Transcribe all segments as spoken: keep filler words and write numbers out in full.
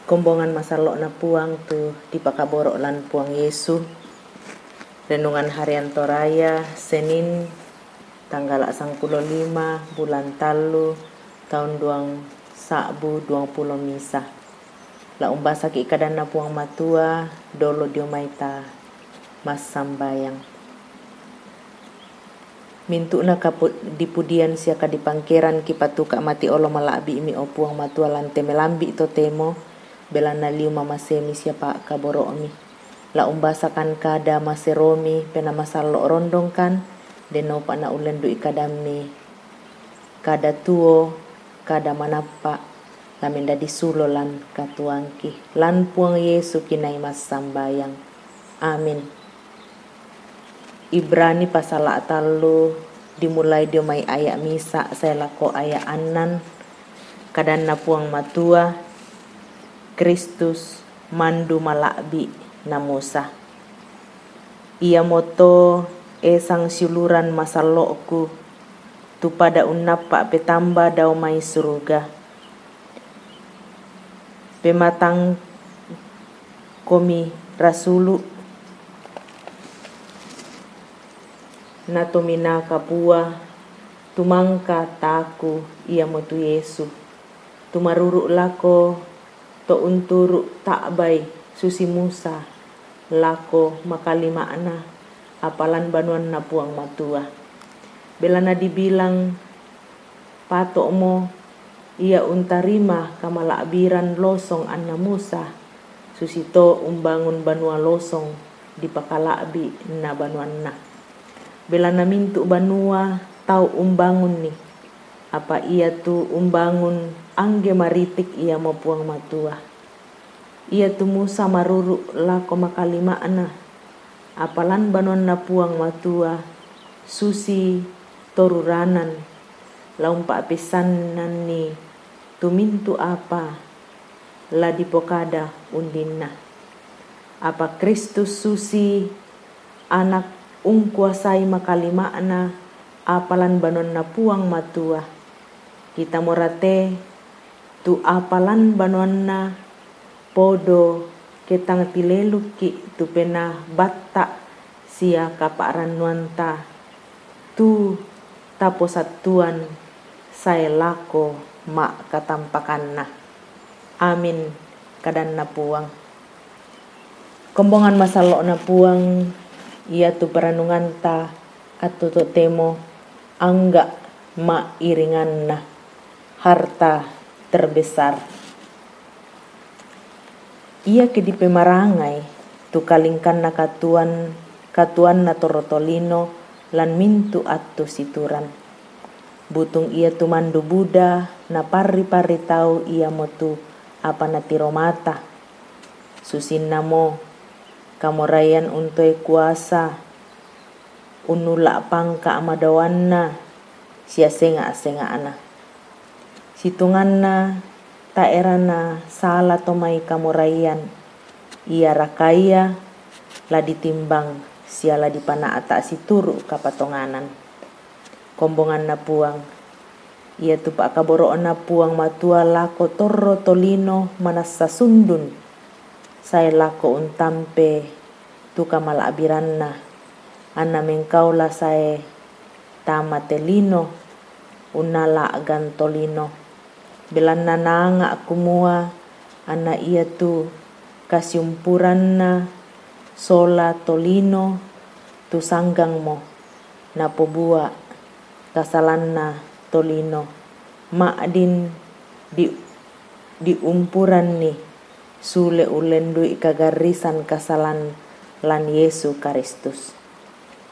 Kombongan masallo'na Puang tu dipakaboro' lan Puang Yesu. Renungan Harian Toraya, Senin, tanggala' sangpulo lima bulan tallu, taun duang sa'bu duangpulo misa. La umbasaki' kadanNa Puang Matua, dolo dio mai ta massambayang. Mintu'na kapuddipudian sia kadipangkeran kipatuka' mati olo mala'bi'mi, o Puang Matua, lan te melambi' totemo, belanna liu mamasemi sia pa'kaboro'mi. La umbasakan kada maseromi, penaa masallo' rondongkan, dennopa na ullendu'i kadammi, kada tuo, kada manappa', la mendadi sulo lan katuoangki. Lan Puang Yesu kinai massambayang. Amin. Ibrani pasala' tallu, dimulai dio mai aya' misa' sae lako aya' annan. KadanNa Puang Matua, Kristus mandu mala'bi' na Musa. Iamoto, e sangsiuluran masallo'ku, tu pada unnappa' petamba dao mai suruga. Pematangkomi rasulu' na Tominaa Kapua, tu mangka taaku, iamotu Yesu, tu maruru' lako to unturu' ta'bai susi Musa lako makalima'na, apa lan banuanNa Puang Matua. Belanna dibilang pato'mo ia untarima kamala'biran losong anna Musa, susito umbangun banua losong dipakala'bi' na banuanna. Belanna mintu' banua tau umbangunni, apa ia tu umbangun angge maritik iamo Puang Matua. Ia tu Musa maruru' lako makalima'na, apa lan banuanNa Puang Matua susi toruranan, la umpa'peissananni tu mintu' apa la dipokada undinna. Apa Kristus susi Anak ungkuasai makalima'na apa lan banuanNa Puang Matua. Kitamora te tu apa lan banuanna podo ke tang tilelukki' tu penaa batta' sia kapa'rannuanta, tu taposattuan sae lako ma'katampakanna. Amin, kadanNa Puang. Kombongan masallo'na Puang, iatu perenunganta attu totemo angga' ma'iringanna, harta terbesar. Iake dipemarangai tu kalingkanna katuoan, katuoanna torro tolino lan mintu' attu situran. Butung ia tu mandu buda, naparri-parri tau iamotu apa natiro mata. Susinnamo kamoraian untoe kuasa, unnula' pangka' madaoanna sia senga'-senga'na. Sitonganna tae' ra nasala to mai kamoraian, ia rakaia la ditimbang sia la dipana'ta' situru' kapatonganan. Kombonganna Puang, iatu pa'kaboro'na Puang Matua lako torro tolino manassa sundun, sae lako untampe tu kamala'biranna, anna mengkaola sae tama te lino, unnala'gan tolino. Belanna naanga' kumua anna iatu kasiumpuranna sola tolino tu sanggangmo, napobua kasalanna tolino, ma'din di-, diumpuranni sule ullendu'i kagarrisan kasalan lan Yesu Karistus.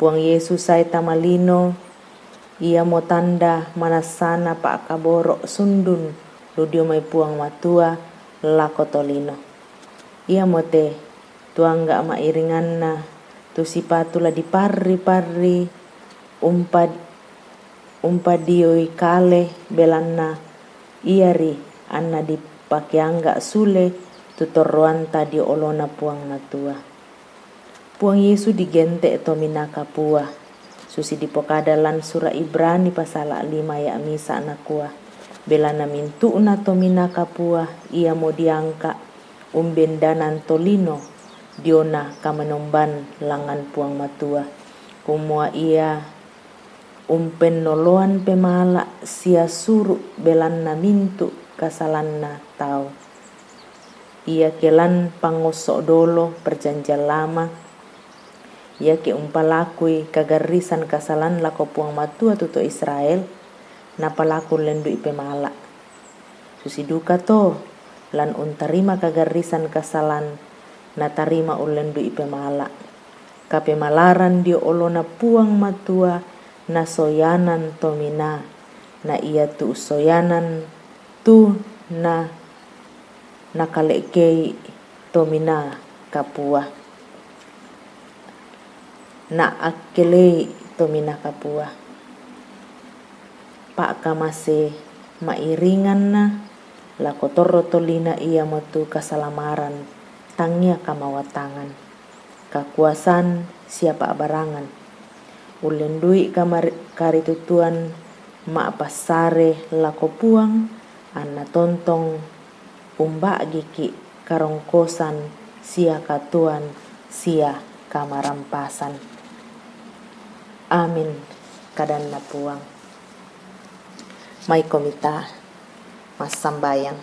Puang Yesu sae tama lino, iamo tanda manassana pa'kaboro' sundun lu dio mai Puang Matua lako tolino. Iamote tu angga' ma'iringanna, tu sipatu la diparri-parri umpad-, umpadioi kale, belanna iari anna dipakeangga' sule tu torroanta dio olona Puang Matua. Puang Yesu digente' Tominaa Kapua, susi dipokada lan sura' Ibrani pasala' lima aya' misa', nakua, belanna mintu'na Tominaa Kapua iamo diangka', umbendanan tolino diona kamenomban langan Puang Matua, kumua ia umpennoloan pemala sia suru belanna mintu kasalanna tau. Ia ke lan pangosso dolo perjanjian lama, ia ke umpalakui kagarrisan kasalan lako Puang Matua tu to Israel, napalaku ullendui pemala. Susi duka to, lan untarima kagarrisan kasalan, natarima ullendui pemala. Kapemalaran dio olona Puang Matua nasoyanan tominaa, na ia tu soyanan tu na nakalekkei tominaa kapua. Naakkelei tominaa kapua. Pakkamase mairinganna lako torro tolina iamotu kasalamaran tangngia kamawatangan, kakuasan sia pa'barangan. Ullendui kamar-, karitutuan ma'passare lako Puang, anna tontong umba'giki karongkosan sia katuoan sia kamarampasan. Amin, kadanna Puang. Maikomi ta massambayang.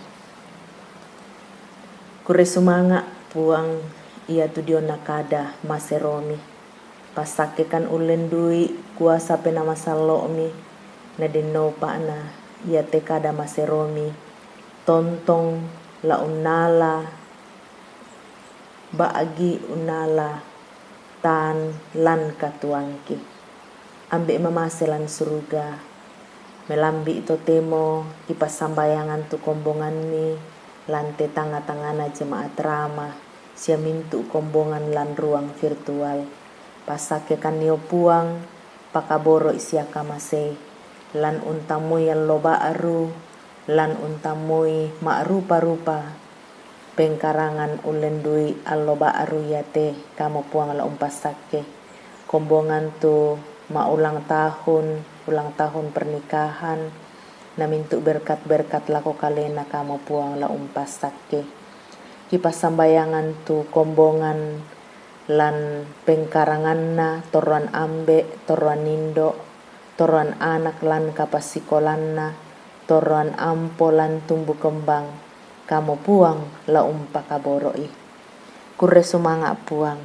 Kurre sumanga, Puang, iatu diona kada maseromi. Passakkekan ullendui kuasa Penaa Masallo'mi, na dennoupa'na iate kada maseromi, tontong la unnala ba'gi unnala tan lan katuoangki. Ambe' mamase lan suruga, melambi' totemo kipassambayangan tu kombonganni lan te tangnga-tangngana jemaat Rama sia mintu' kombongan lan ruang virtual. Passakkekannio Puang, pakaboro'i sia kamasei, lan untammui allo ba'ru, lan untammui ma'rupa-rupa pengkarangan ullendui allo ba'ru iate, Kamu Puang la umpassakke. Kombongan tu ma'ulang tahun, ulang tahun pernikahan, na mintu' berkat-berkat lako kalena, Kamu Puang la umpassakke. Kipassambayangan tu kombongan lan pengkaranganna torroan ambe', torroan indo', torroan anak lan kapassikolanna, torroan ampo lan tumbu kembang, Kamu Puang la umpakaboro'i. Kurre sumanga' Puang,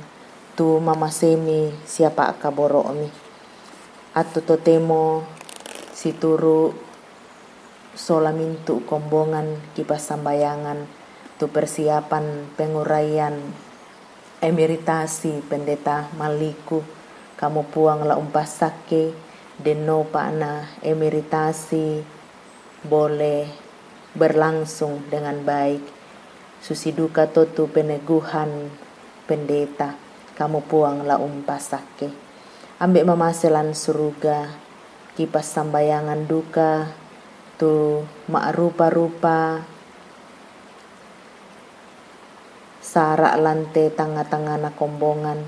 tu mamasemi sia pa'kaboro'mi. Attu totemo situru' sola mintu' kombongan kipassambayangan tu persiapan penguraian emeritasi Pendeta Malliku, Kamu Puang la umpassakke, dennoupa'na emeritasi boleh berlangsung dengan baik. Susi duka to tu peneguhan pendeta, Kamu Puang la umpassakke. Ambe' mamase lan suruga, kipassambayangan duka tu ma'rupa-rupa sara' lan te tangnga-tangngana kombongan,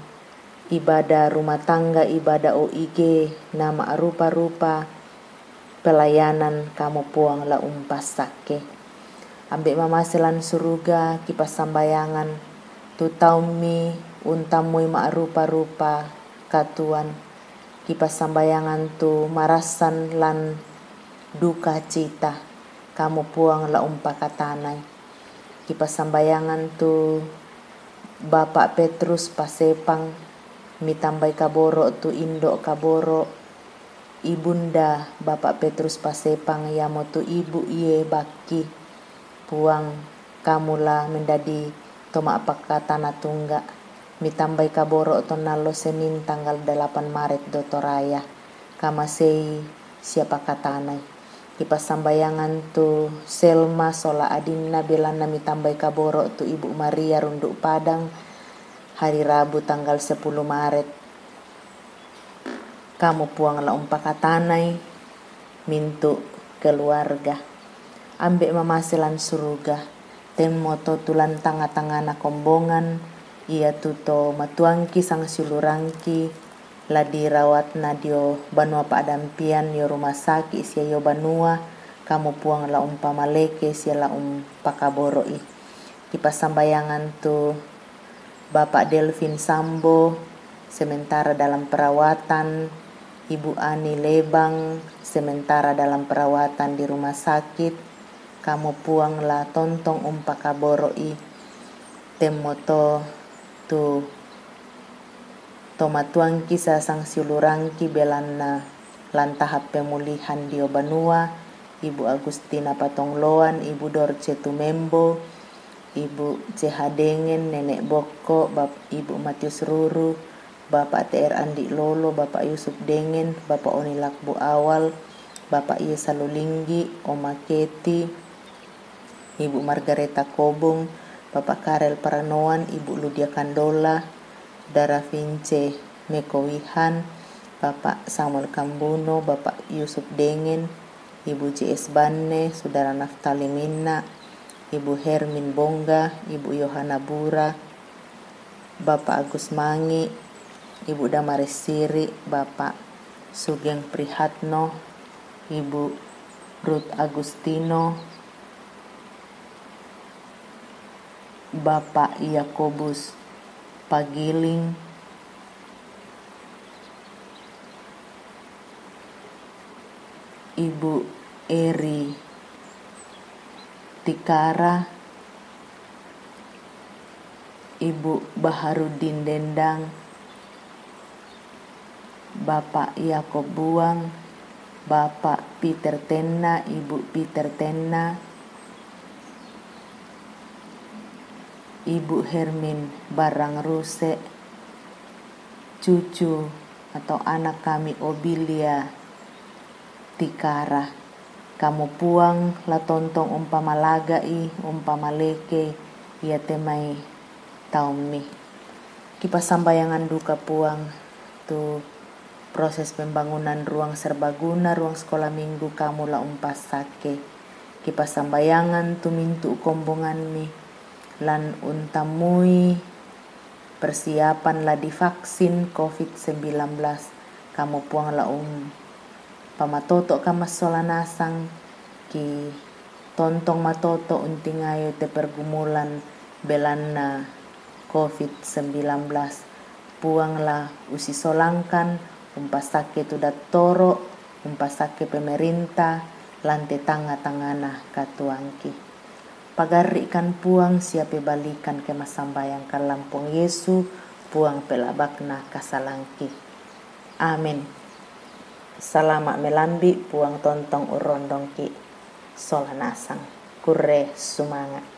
ibadah rumah tangga, ibadah O I G, na ma'rupa-rupa pelayanan, Kamu Puang la umpassakke. Ambe' mamase lan suruga, kipassambayangan tu taummi untammui ma'rupa-rupa katuoan, kipassambayangan tu marassan lan duka cita, Kamu Puang la umpakatanai. Kipassambayangan tu Bapak Petrus Pasepang, mitambai kaboro' tu indo' kaboro', ibunda Bapak Petrus Pasepang, iamotu ibu' iye bakki. Puang, Kamu la mendadi to ma'pakkatana tungga', mitambai kaboro' tonna allo Senin tanggal delapan Maret do Toraya, kamasei sia pakatanai. Kipassambayangan tu Selma sola adinna, belanna mitambai kaboro' tu Ibu Maria Rundu' Padang, hari Rabu tanggal sepuluh Maret. Kamu Puang la umpakatanai mintu' keluarga. Ambe' mamase lan suruga, temmoto tu lan tangnga-tangngana kombongan, iatu to matuangki sangsiulurangki, la dirawatna dio banua pa'dampian, io rumah saki' sia io banua, Kamu Puang la umpamaleke sia la umpakaboro'i. Kipassambayangan tu Bapak Delvin Sambo, sementara dalam perawatan, Ibu Ani Lebang, sementara dalam perawatan di rumah sakit. Kamu Puang la tontong umpakaboro'i, temmoto tu tomatuangki sasang siulurangki belanna lan tahap pemulihan dio banua, Ibu Agustina Patongloan, Ibu Dorce Tumembo, Ibu C H Dengen, Nenek Bokko, Bap-, Ibu Matius Ruru, Bapak T R Andi Lolo, Bapak Yusuf Dengen, Bapak Oni Lakbu Awal, Bapak Iesa Lulinggi, Oma Keti, Ibu Margareta Kobong, Bapak Karel Paranoan, Ibu Ludia Kandola, Dara Vince Mekowihan, Bapak Samuel Kambuno, Bapak Yusuf Dengen, Ibu J S Banne, Saudara Naftali Minna, Ibu Hermin Bongga, Ibu Yohana Bura, Bapak Agus Mangi, Ibu Damaris Siri, Bapak Sugeng Prihatno, Ibu Ruth Agustino, Bapak Yakobus Pagiling, Ibu Eri Tikara, Ibu Baharudin Dendang, Bapak Yakob Buang, Bapak Peter Tenna, Ibu Peter Tenna, Ibu Hermin Barang Ruse, cucu atau anak kami Obilia Tikara. Kamu Puang la tontong umpamalagai, umpamalekei, iate mai taummi. Kipassambayangan duka Puang tu proses pembangunan ruang serbaguna, ruang sekolah minggu kamu la umpassake. Kipassambayangan tu mintu kombonganmi lan untammui persiapan la divaksin covid sembilan belas. Kamu Puang la umpamatoto kamma sola nasang, ki tontong matoto untingayo te pergumulan belanna covid sembilan belas. Puang la usisolangkan, umpassake tu dattoro, umpassake pemerintah, lan te tangnga-tangngana katuoangki. Pagarri'kan Puang sia pebalikan ke massambayang kallang Puang Yesu, Puang pelabakna kasalangki. Amin. Salama melambi, Puang tontong urrondongki sola nasang. Kurre sumanga'.